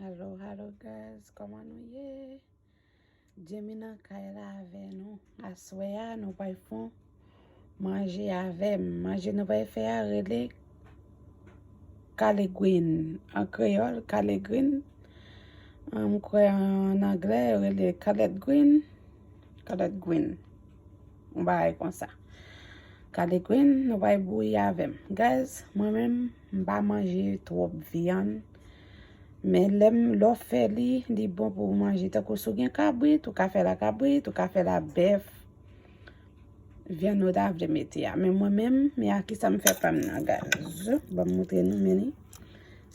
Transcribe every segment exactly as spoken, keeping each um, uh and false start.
Hello, hello guys, kòman nou ye? Jemmy nan kay la avè nou. Aswè a, nou pral fè yon manje avè m. Manje nou pral fè a rele kale green. An kreyòl, kale green. M kwè an anglè, yo rele collard green. Collard green. Yon bagay konsa. Kale green, nou pral bouyi avè m. Guys, mwen menm, m pa manje twòp vyann. Men lè m, lè w fè li, li bon pou w manje. Tankou si w gen kabrit, ou ka fè l a kabrit, ou ka fè l a bèf. Vyann ou ta vle mete a. Men mwen menm, men a kisa m fè pa m nan, guys. Ban m montre nou, men li.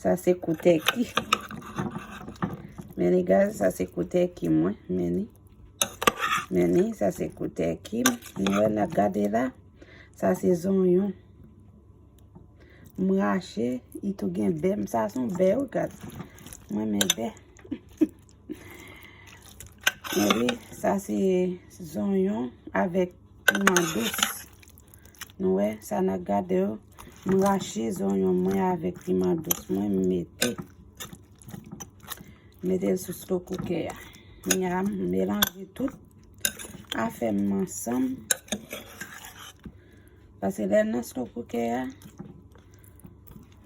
Sa se kou tèki. Men li, guys, sa se kou tèki mwen, men li. Men li, sa se kou tèki m. Nou wè, n ap gade la. Sa se zonyon. M rache, li tou gen bè. M sa se yon bè, wi, gad. Mwen renmen bè. Men li, sa se zonyon avèk piman dous. Nou wè, sa n ap gade yo. M rache zonyon mwen avèk piman dous mwen, m mete. Mete l sou slow cooker a. Kounye a, m melanje tout afè m ansanm. Paske lè l nan slow cooker a,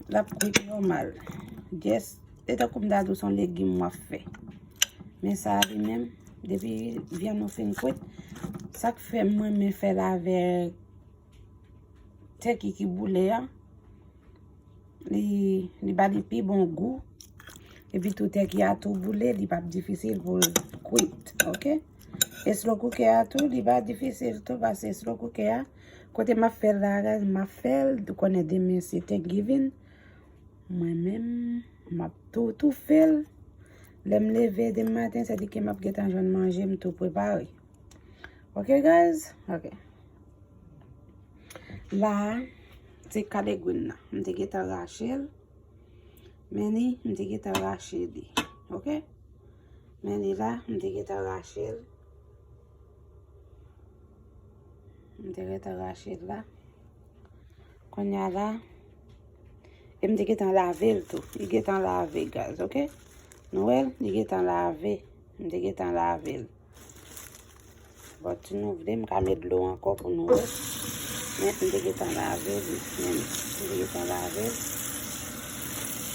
l ap kwit nòmal. Just, se tankou m ta di w se yon legim w ap fè. Men sa a li menm, depi vyann ou fin kwit, sa k fè mwen renmen fè l avèk tèki ki boule a, li, li ba li pi bon gou. Epi tou tèki a tou boule, li p ap difisil pou l kwit, oke? E slow cooker a tou, li pa difisil tou, paske slow cooker a, kote m ap fè l la, guys, m ap fè l, ou konnen demen se Thanksgiving. Mwen menm, m ap tou, tou fè l. Lè m leve demen maten, sètadi ke m ap gentan jwenn manje m tou prepare. Oke, guys? Oke. La, se kale green nan. M te gentan rache l. Men li, m te gentan rache li. Oke? Men li la, m te gentan rache l. M te gentan rache l la. Kounye a la, e m te gentan lave l tou. Li gentan lave, guys, oke? Nou wè l? Li gentan lave. M te gentan lave l. But si nou vle, m ka met dlo ankò pou nou wè. Men m te gentan lave li. Men m te gentan lave l.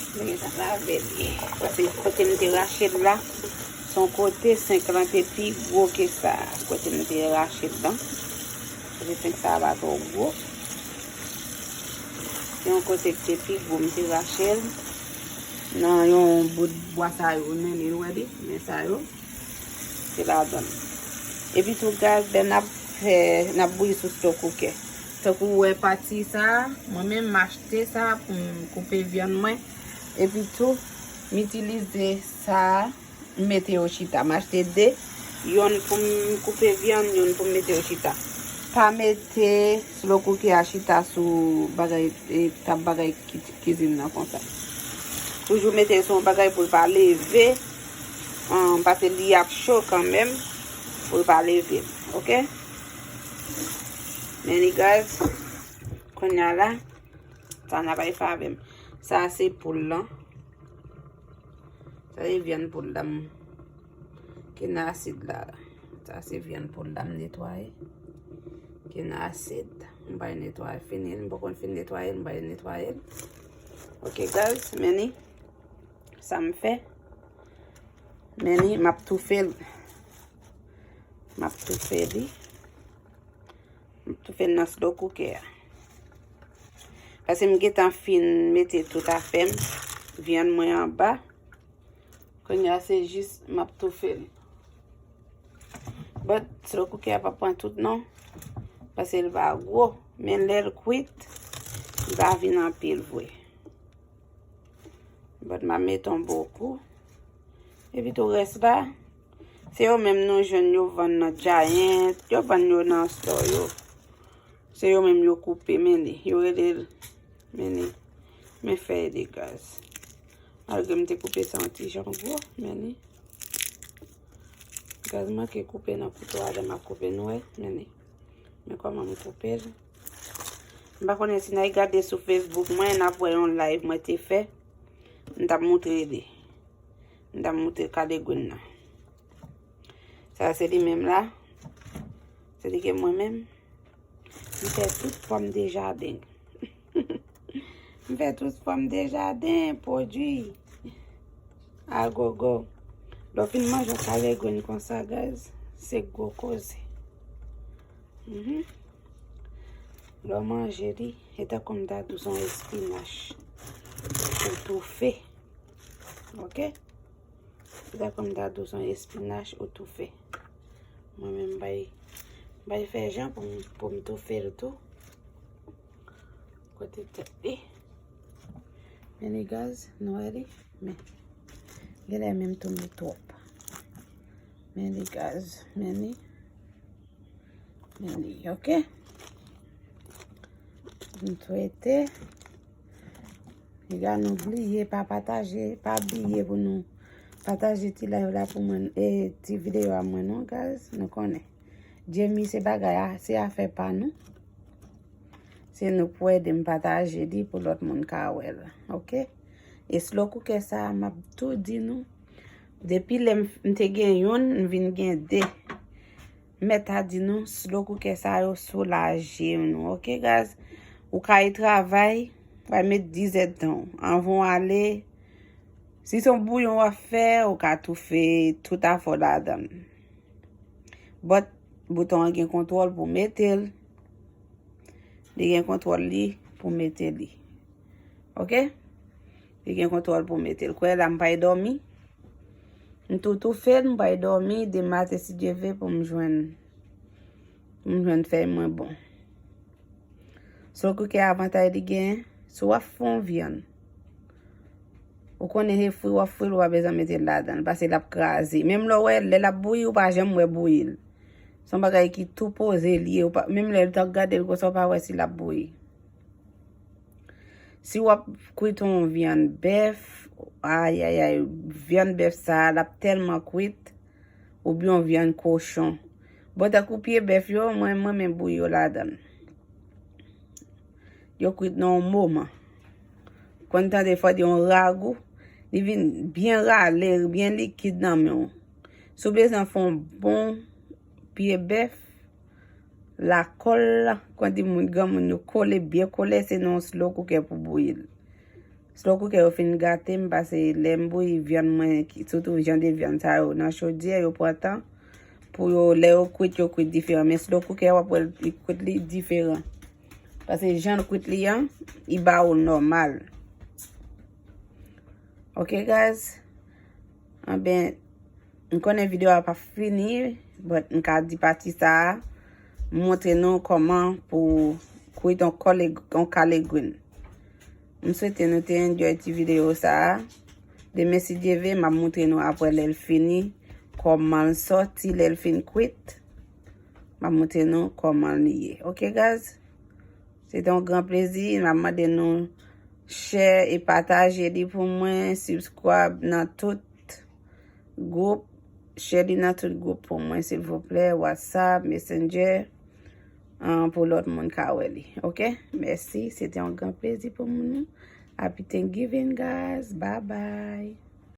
M te gentan lave li. Paske kote m te rache l la, se yon kote senk lan te pi gwo ke sa. Kote m te rache l lan. Kote senk sa a pa twò gwo. Se yon kote ki te pi gwo, m te rache l nan yon bout bwa sa yo, men li, nou wè li, men sa yo. Se ladan l. Epi tou, guys, lè n ap fè, n ap bouyi sou slow cooker. Tankou w wè pati sa a, mwen menm m achte sa a pou m koupe vyann mwen. Epi tou, m itilize sa a, m mete yo chita. M achte de, yonn pou m koupe vyann, yonn pou m mete yo chita. Pa mete slow cooker a chita sou bagay, e, tab bagay ki-, kizin nan konsa. Toujou mete l sou yon bagay pou l pa leve, an, paske li ap cho kanmenm, pou l pa leve, oke? Men li, guys, kounye a la, sa n ap fè avè m. Sa se poul lan. Sa se vyann poul la m ki nan asid la. Sa se vyann poul la m netwaye. Ki nan asid. M pral netwaye fini l. M poko fin netwaye l, m pral netwaye l. Ok, guys, men ni sa m fè. Men ni, m ap toufe l. M ap toufe li. M ap toufe l nan slow cooker a. Paske m gentan fin mete tout afè m, vyann mwen anba. Kounye a se jis m ap toufe l. But slow cooker a p ap pran tout non. Paske l pa gwo. Men lè l kwit, li pa vin anpil vre. But m ap mete yon bon kou. Epi tou rès la, se yo menm nou jwenn yo vann nan Giant, yo vann yo nan store yo. Se yo menm yo koupe, men li, yo rele l, men li, men fèy li, guys. Malgre m te koupe sa yon ti jan gwo, men li. Guys, manke koupe nan kouto a lè m ap koupe, nou wè, men li. Men kòman m koupe l. M pa konnen si n al gade sou Facebook mwen, n ap wè yon live mwen te fè. M t ap montre li. M ta moutre kale grenn nan. Sa se li menm la. Se li ke mwen menm. M fè tout pòm de jaden. M fè tout pòm de jaden, pwodui. Agogo. Lè w fin manje yon kale grenn konsa, guys, se gwo koze. Mhm. Lè w manje li, e tankou m ta di w se yon espinach ou toufe. Ok? Se tankou m ta di w se yon espinach ou toufe. Mwen menm, m bay, m bay fè jan pou m, pou m toufe l tou. Kote tèt li. Men li, guys, nou wè li. Men. Genlè menm tou li twòp. Men li, guys, men li. Men li, ok? M swete. Piga nou bliye pa pataje, pa bliye pou nou pataje ti live la pou mwen, e ti videyo a mwen non, guys, nou konnen. Jamie, se bagay a, se afè pa nou. Se nou pou ede m pataje li pou lòt moun ka wè l, ok? E slow cooker sa a, m ap tou di nou, depi lè m, m te gen youn, m vin gen de. M mèt a di nou, slow cooker sa yo soulaje nou, ok, guys? Ou ka al travay, w a met diz èdtan w. Anvan w ale, si se yon bouyon w ap fè, ou ka toufe tout afè w ladan l. But, bouton an gen kontwòl pou mete l. Li gen kontwòl li pou mete li. Ok? Li gen kontwòl pou mete l. Kwè la, m pral dòmi. M tou toufe l, m pral dòmi. Demen maten, si Dye vle, pou m jwenn, pou m jwenn fèy mwen bon. Slow cooker avantaj li gen, si w ap fè yon vyann, ou konnen se fri w ap fri l, ou pa bezwen mete l ladan l, paske l ap kraze. Menm lè w wè, lè l ap bouyi, ou pa janm wè bouyi l. Se yon bagay ki tou poze l ye, ou pa, menm lè w t ap gade l konsa, ou pa wè si l ap bouyi. Si w ap kwit yon vyann bèf, ayayay, vyann bèf sa a, l ap tèlman kwit, oubyen yon vyann kochon. Bon, tankou pye bèf yo, mwen, mwen menm bouyi yo ladan l. Yo kwit nan yon moman. Konn tande fò di yon ragou, li vin byen rale, byen likid nan men w. Si w bezwen fè yon bon pye bèf, lakòl, konn di moun, granmoun yo kole, byen kole, se nan yon slow cooker pou bouyi l. Slow cooker yo fin gate m, paske lè m bouyi vyann mwen, ki, sitou jan de vyann sa yo, nan chodyè, yo pran tan pou yo, lè yo kwit, yo kwit diferan. Men slow cooker, w ap wè l, li kwit li diferan. Paske jan l kwit li an, li ba ou l nòmal. Ok, guys? Anben, m konnen videyo a p ap fini, but m ka di pati sa a, m montre nou kòman pou kwit yon kòle, yon kale grenn. M swete nou te enjoy ti videyo sa a. Demen, si Dye vle, m ap montre nou apre lè l fini, kòman l sòti, lè l fin kwit. M ap montre nou kòman li ye. Ok, guys? Se te yon gran plezi. M ap mande nou share e pataje li pou mwen, subscribe nan tout gwoup, share li nan tout gwoup pou mwen, silvouplè, WhatsApp, Messenger, an, pou lòt moun ka wè li. Ok? Mèsi. Se te yon gran plezi pou mwen. Happy Thanksgiving, guys. Bye bye.